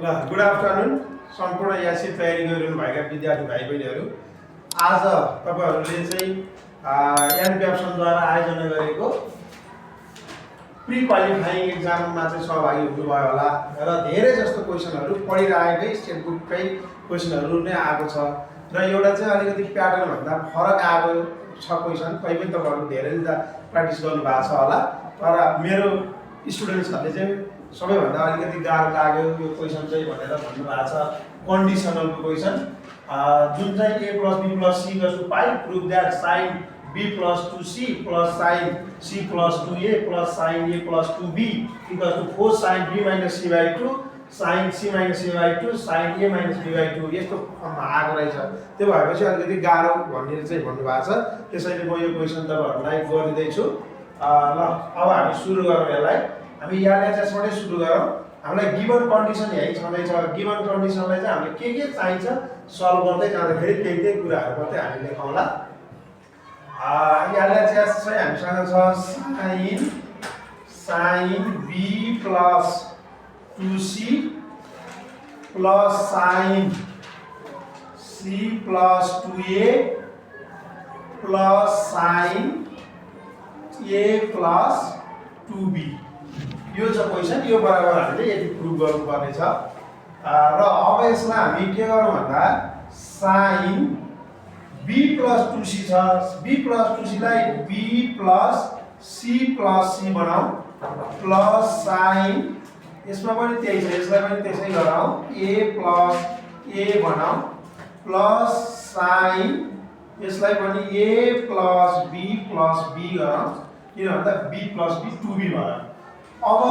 Good afternoon सम्पूर्ण यासी तयारी गरिरहनु भएका विद्यार्थी भाइ बहिनीहरू। आज तपाईहरूले चाहिँ एनप्याप्सनद्वारा आयोजना गरेको प्री क्वालिफाइङ एक्जाममा चाहिँ सहभागी हुनुभयो होला र धेरै जस्तो क्वेसनहरू पढिरहेकै स्टेट बुककै क्वेसनहरू नै आएको छ र एउटा चाहिँ अलिकति प्याटर्नभन्दा फरक आएको छ क्वेसन। कहीँ पनि तपाईँहरू धेरै प्र्याक्टिस गर्नुभएको छ होला, तर मेरो स्टुडेन्ट्सहरूले चाहिँ सबैभन्दा अलिकति गाह्रो लाग्यो यो क्वेसन चाहिँ भनेर भन्नुभएको छ। कन्डिसनलको क्वेसन जुन चाहिँ a + b + c = पाइ prove that sin b + 2c + sin c + 2a + sin a + 2b = 4 sin b - c/2 sin c - c/2 sin a - b/2 यस्तो फर्ममा आएको रहेछ। त्यो भएपछि अलिकति गाह्रो भनेर चाहिँ भन्नुभएको छ। त्यसैले म यो क्वेसन तपाईँहरूलाई गरिदिँदैछु। ल अब हामी सुरु गरौँ यसलाई। हामी एलएचएसबाटै सुरु गरौँ। हामीलाई गिभन कन्डिसन यही छँदैछ। गिभन कन्डिसनलाई चाहिँ हामीले के चाहिन्छ सल्भ गर्दै जाँदाखेरि त्यही कुराहरू मात्रै हामी लेखौँला। एलएचएस चाहिँ हामीसँग छ sin b + 2c + sin c + 2a + sin a + 2b। यो छ क्वेसन। यो बराबर हामीले यति प्रुभ गर्नुपर्ने छ। र अब यसलाई हामी के गरौँ भन्दा sin b + 2c छ। b + 2c लाई b + c + c बनाऊ प्लस sin यसमा पनि त्यही छ, यसलाई पनि त्यसै गरौँ a + a बनाऊ प्लस sin यसलाई पनि a + b + b गरौँ, किन भन्दा b + b 2b भयो। अब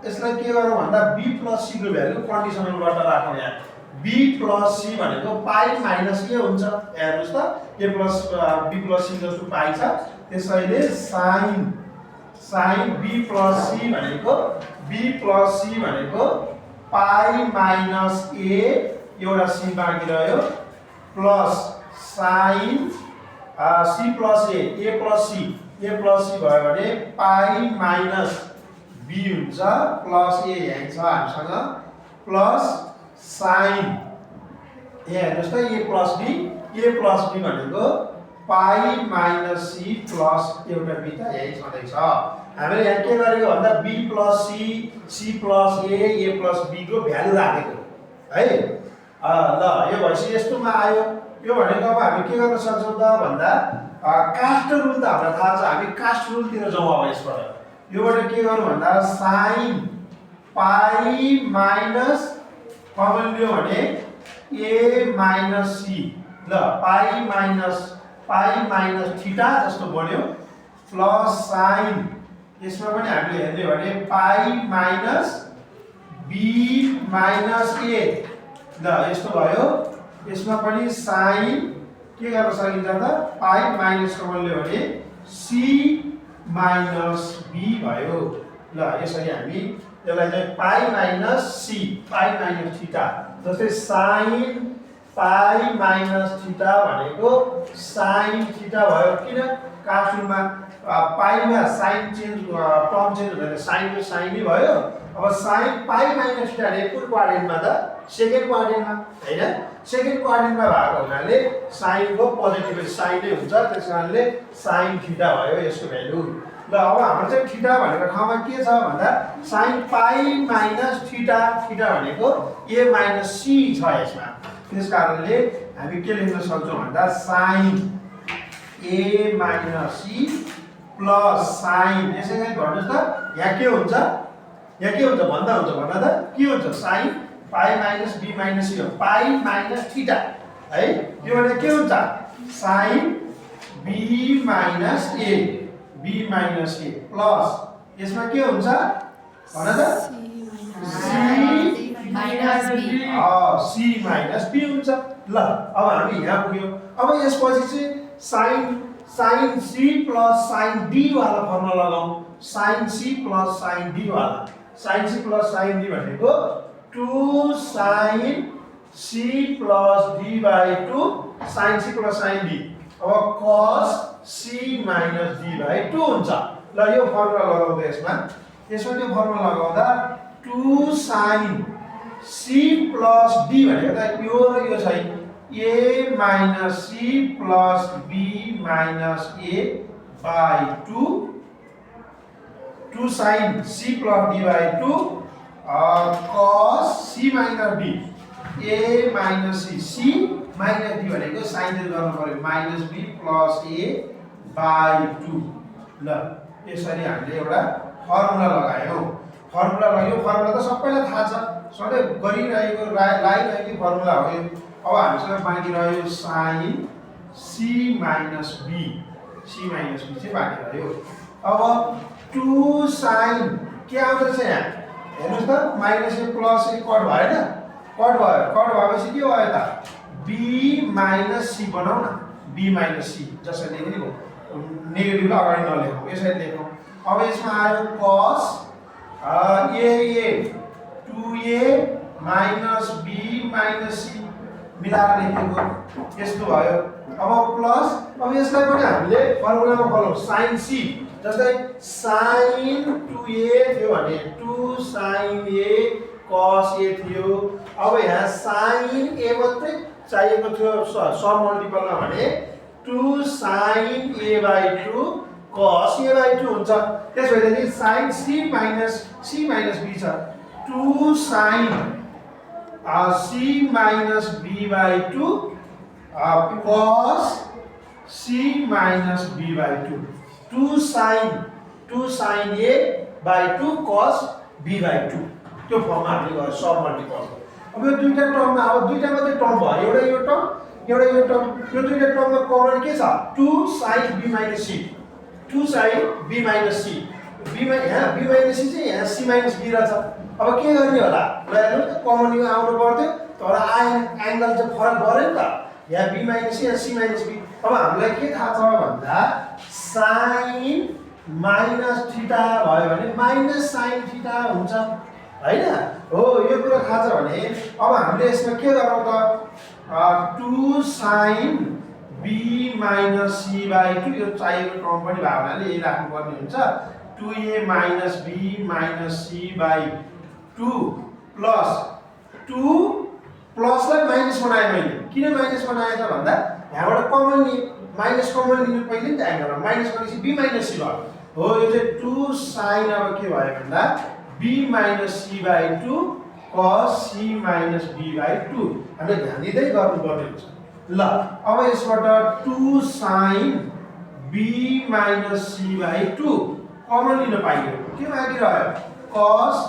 यसलाई के गरौँ भन्दा b + c को भ्यालु कन्डिसनलबाट राखौँ। यहाँ b + c भनेको पाइ - a हुन्छ। हेर्नुस् त a + b + c = पाइ छ। त्यसैले sin b + c भनेको b + c भनेको पाइ - a एउटा c बाँकी रह्यो plus sin c + a + c भयो भने पाइ - b हुन्छ प्लस a यही छ हामीसँग प्लस sin हेर्नुस् त a + b भनेको पाइ - c प्लस एउटा b त यही छँदैछ। हामीले यहाँ के गरेको भन्दा b + c + a + b को भ्यालु राखेको है। ल यो भएपछि यस्तोमा आयो। यो भनेको अब हामी के गर्न सक्छौँ त भन्दा कास्ट रुल त हामीलाई थाहा छ। हामी कास्ट रुलतिर जाउँ। अब यसबाट योबाट के गर्नु भन्दा sin पाइ - कमन लियो भने a - c ल पाइ - थीटा जस्तो बन्यो प्लस sin यसमा पनि हामीले हेर्ने भने पाइ - b - a ल यस्तो भयो। यसमा पनि sin के गर्न सकिन्छ त पाइ - कमन लियो भने c - b भयो। ल यसरी हामी यसलाई चाहिँ पाइ - c पाइ - थीटा जस्तै sin पाइ - थीटा भनेको sin थीटा भयो। किन कास्टमा पाइमा साइन चेन्ज टर्म चेन्ज हुँदैन, साइन को साइन नै भयो। अब sin पाइ - थीटा ले कुन क्वाड्रेन्टमा त सेकेन्ड क्वाड्रेन्टमा हैन। सेकेन्ड क्वाड्रेन्टमा भएको हुनाले sin को पोजिटिभ साइन नै हुन्छ। त्यसकारणले sin थीटा भयो यसको भ्यालु। ल अब हाम्रो चाहिँ थीटा भनेको ठाउँमा के छ भन्दा sin पाइ - थीटा भनेको a - c छ यसमा। त्यसकारणले हामी के लेख्न सक्छौँ भन्दा sin a - c plus sin यसैगरी भन्नुस् त यहाँ के हुन्छ भन्दा भन्न त के हुन्छ sin पाइ - b - c हो पाइ - थीटा है। यो भने के हुन्छ sin b - a प्लस यसमा के हुन्छ भन त c - b हुन्छ। ल अब हामी यहाँ पुग्यौँ। अब यसपछि चाहिँ sin c + sin d वाला फर्मुला लगाउँ। sin c + sin d वाला sin c + sin d भनेको 2 sin c + d/2 sin c + sin d। अब cos c - d/2 हुन्छ। ल यो फर्मुला लगाउँदा यसमा त्यो फर्मुला लगाउँदा 2 sin सी प्लस डी भनेको त यो र यो छ A minus C plus B minus A by 2 2 sine C plus D by 2 cos C minus D A minus C minus D भनेको साइन गर्नु पर्यो minus B plus A by 2 ल यसरी हामीले एउटा फर्मुला लगायौँ फर्मुला लगायो फर्मुला त सबैलाई थाहा छ सधैँ गरिरहेको लागिरहेको फर्मुला हो यो अब हामीसँग बाँकी रह्यो साइन सी माइनस बी चाहिँ बाँकी रह्यो अब 2 साइन के आउँदैछ यहाँ हेर्नुहोस् त माइनस ए प्लस ए कट भएन कट भएपछि के भयो त बी माइनस सी बनाऊ न बी माइनस सी जसरी लेख्ने भयो नेगेटिभलाई अगाडि नलेखौँ यसरी लेखौँ अब यसमा आयो cos A 2a minus B minus C मिलाएर लेखेको यस्तो भयो अब प्लस अब यसलाई पनि हामीले फर्मुलामा फलाउँ साइन सी जस्तै साइन 2a थियो भने 2 साइन a कस a थियो अब यहाँ साइन a मात्रै चाहिएको थियो सब मल्टिपलमा भने 2 साइन a बाई 2 कस a बाई 2 हुन्छ त्यसपछि साइन c माइनस b छ 2 sine c minus b by 2 cos c minus b by 2 2 sine a by 2 cos b by 2 त्यो फर्ममा हामीले गर्यो सब मल्टिपल अब यो दुईटा टर्ममा अब दुईटा मात्रै टर्म भयो एउटा यो टर्म यो दुईटा टर्ममा कमन के छ 2 sine b minus c 2 sine b minus c यहाँ b माइनस c चाहिँ यहाँ c माइनस b रहेछ अब के गर्ने होला ल हेर्नु कमन यो आउनु पर्थ्यो तर एंगल चाहिँ फरक पऱ्यो नि त यहाँ b माइनस c यहाँ c माइनस b अब हामीलाई के थाहा छ भन्दा साइन माइनस थीटा भयो भने माइनस साइन थीटा हुन्छ हैन हो यो कुरा थाहा छ भने अब हामीले यसमा के गरौँ त 2 sine b minus c by 2 यो चाहिएको टर्म पनि भएको हुनाले यही राख्नुपर्ने हुन्छ 2a minus b minus c by 2 plus 2 प्लसलाई माइनस बनाएँ मैले किन माइनस बनाएँ त भन्दा यहाँबाट कमन माइनस कमन लिनु पहिले नि त एंगलमा माइनस भनेपछि b माइनस c भयो हो यो चाहिँ 2 साइन अब के भयो भन्दा b minus c by 2 cos c minus b by 2 हामीले ध्यान दिँदै गर्नुपर्ने हुन्छ ल अब यसबाट 2 sine b minus c by 2 common लिन पाइयो के बाँकी रह्यो cos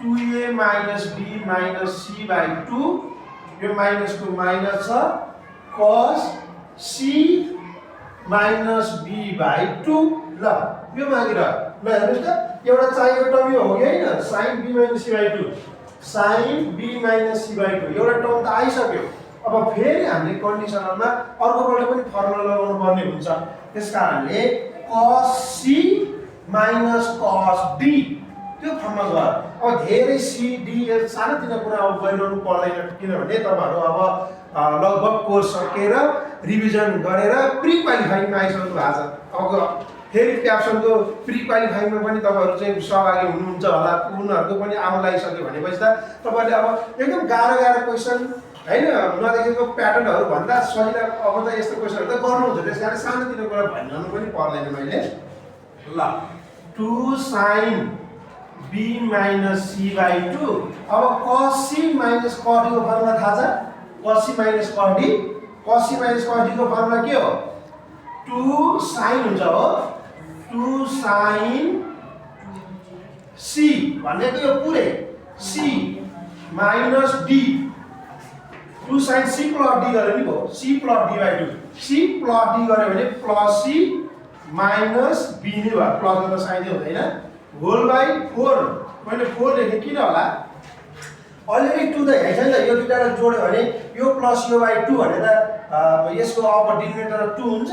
2a minus b minus c by 2 यो माइनसको माइनस छ cos c minus b by 2 ल यो बाँकी रह्यो ल हेर्नुहोस् त एउटा चाहिएको टर्म यो हो कि हैन sin b minus c by 2 sin b minus c by 2 एउटा टर्म त आइसक्यो अब फेरि हामीले कन्डिसनलमा अर्कोपल्ट पनि फर्मुला लगाउनु पर्ने हुन्छ त्यसकारणले cos c minus cos d त्यो फर्ममा गयो अब धेरै c d सानोतिनो कुरा अब गरिरहनु पर्दैन किनभने तपाईहरु अब लगभग कोर्स सकेर रिभिजन गरेर प्री क्वालिफाइङमा आइसक्नु भएको छ अब फेरि क्याप्सनको प्री क्वालिफाइङमा पनि तपाईहरु चाहिँ सहभागी हुनुहुन्छ होला उनीहरुको पनि आउन लागिसक्यो भनेपछि त तपाईले अब एकदम गाह्रो क्वेशन हैन नदेखेको प्याटर्नहरु भन्दा सजिलो अब त यस्तो क्वेशनहरु त गर्नुहुन्छ त्यसकारण सानोतिनो कुरा भन्नु पनि पर्दैन मैले ल 2 sin b minus c by 2 अब cos c minus cos d को फर्मुला थाहा छ cos c minus cos d को फर्मुला के हो 2 sin हुन्छ हो 2 sin c भनेको यो पुरै c minus d 2 sin c plus d गरे नि भयो c plus d by 2 c plus d गरे भने plus c minus b नै भयो प्लस गर्दा साइन हुँदैन होल बाइ 4 मैले 4 लेखे किन होला अलरेडी 2 त हेर्छ नि त यो दुईटालाई जोड्यो भने यो प्लस यो बाइ 2 भनेर यसको अपर डिनोमिनेटर 2 हुन्छ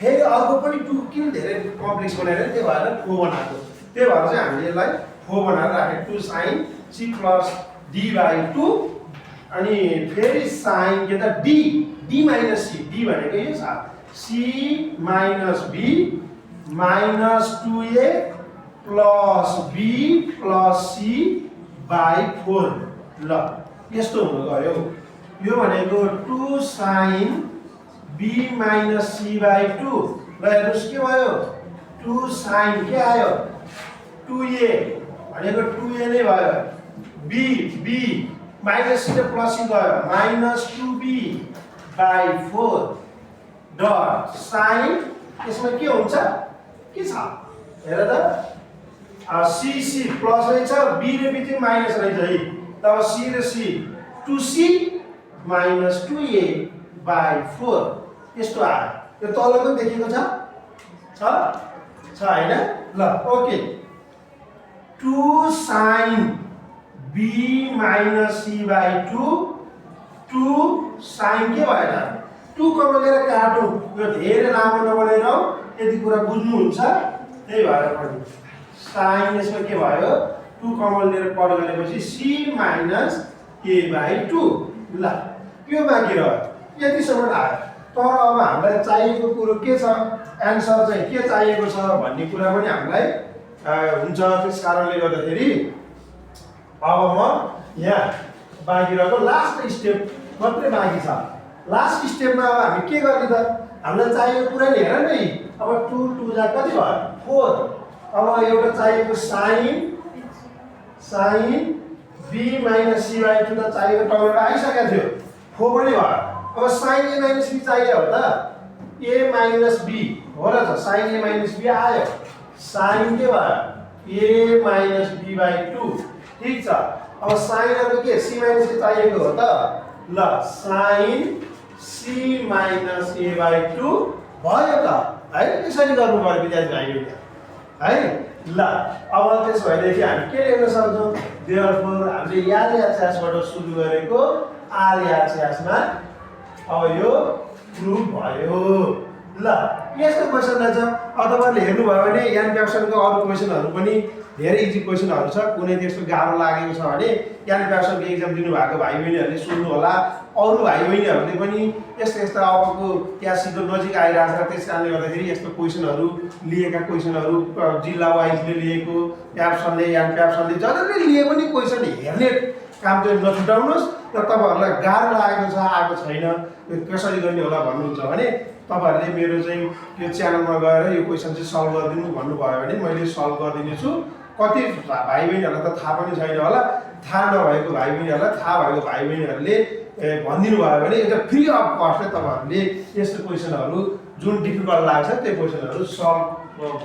फेरि अर्को पनि 2 किन धेरै कम्प्लेक्स बनाएर त्यो भएर 4 बनाएको त्यो भएर चाहिँ हामीले यसलाई 4 बनाएर राखे 2 sin c plus d by 2 अनि फेरि sin के त d minus c d भनेको यो छ c minus b minus 2a plus b plus c by 4 ल यस्तो हुन गयो यो भनेको 2 sin b minus c by 2 ल हेर्नुस् के भयो 2 sin के आयो 2a भनेको 2a नै भयो b माइनस c र प्लस c गयो minus 2b by 4 dot sin यसमा के हुन्छ के छ हेर त c प्लस रहेछ b र b चाहिँ माइनस रहेछ है तब c र c 2c minus 2a by 4 यस्तो आयो यो तल पनि देखिएको छ हैन ल okay 2 sin b minus c by 2 2 sin के भयो त 2 कमन लिएर काटौँ यो धेरै लामो नबनाइरौ यदि कुरा बुझ्नुहुन्छ त्यही भएर पनि sin यसमा के भयो 2 कमन लिएर कट गरेपछि c minus a by 2 ल यो बाँकी रह्यो यतिसम्म आयो तर अब हामीलाई चाहिएको कुरो के छ एन्सर चाहिँ के चाहिएको छ भन्ने कुरा पनि हामीलाई हुन्छ त्यस कारणले गर्दाखेरि अब म यहाँ बाँकी रहेको लास्ट स्टेप मात्रै बाँकी छ लास्ट स्टेपमा अब हामी के गर्ने त हामीलाई चाहिएको कुरा नि हेर नि अब 2 2 जा कति भयो 4 अब एउटा चाहिएको sin b minus c by 2 त चाहिएको टर्म आइसकेको थियो 4 पनि भयो अब sin a minus b चाहियो हो त a minus b हो र त sin a minus b आयो sin के भयो a minus b by 2 ठीक छ अब sin अरु के c minus a चाहिएको हो त ल sin c minus a by 2 भयो त है यसरी गर्नु पर्यो विद्यार्थी भाइहरु है ल अब त्यसो भएदेखि हामी के लेख्न सक्छौं देयरफोर हामीले यालियाच्यासबाट सुरु गरेको आलियाच्यासमा अब यो प्रुफ भयो ल यस्तो क्वेशन रहेछ अब तपाईहरुले हेर्नु भयो भने यान प्यासनको अरु क्वेशनहरु पनि धेरै इजी क्वेशनहरु छ कुनै त्यस्तो गाह्रो लागेको छ भने यान प्यासनको एक्जाम दिनु भएको भाइ बहिनीहरुले सुन्नु होला अरु भाइ बहिनीहरुले पनि यस्ता अबको क्यासीको नजिक आइराछ त्यसकारणले गर्दाखेरि यस्तो क्वेशनहरु लिएका क्वेशनहरु जिल्ला वाइजले लिएको प्याप्सनले यान प्याप्सनले जसले लिए पनि क्वेशन हेर्ने काम चाहिँ नछुटाउनुस् र तपाईहरुलाई गाह्रो लागेको छ आएको छैन यो कसरी गर्ने होला भन्नुहुन्छ भने तपाईहरुले मेरो चाहिँ यो च्यानलमा गएर यो क्वेशन चाहिँ सल्भ गरिदिनु भन्नुभयो भने मैले सल्भ गरिदिने छु कति भाइ बहिनीहरुलाई त थाहा पनि छैन होला थाहा नभएको भाइ बहिनीहरुलाई थाहा भएको भाइ बहिनीहरुले भनिदिनु भयो भने एउटा फ्री अफ कस्टले तपाईहरुले यस्तो क्वेशनहरु जुन डिफिकल्ट लाग्छ त्यो क्वेशनहरु सल्भ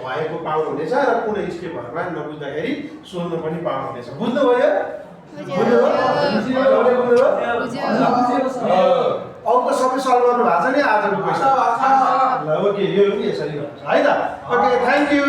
भएको पाउनुहुनेछ र कुनै स्टेपहरुमा नबुझ्दाखेरि सोध्न पनि पाउनुहुनेछ बुझ्नुभयो अब त सबै सल्भ गर्नु भएको छ नि आजको क्वेशन ल ओके यो पनि यसरी गर्छ है त ओके थ्यांक यू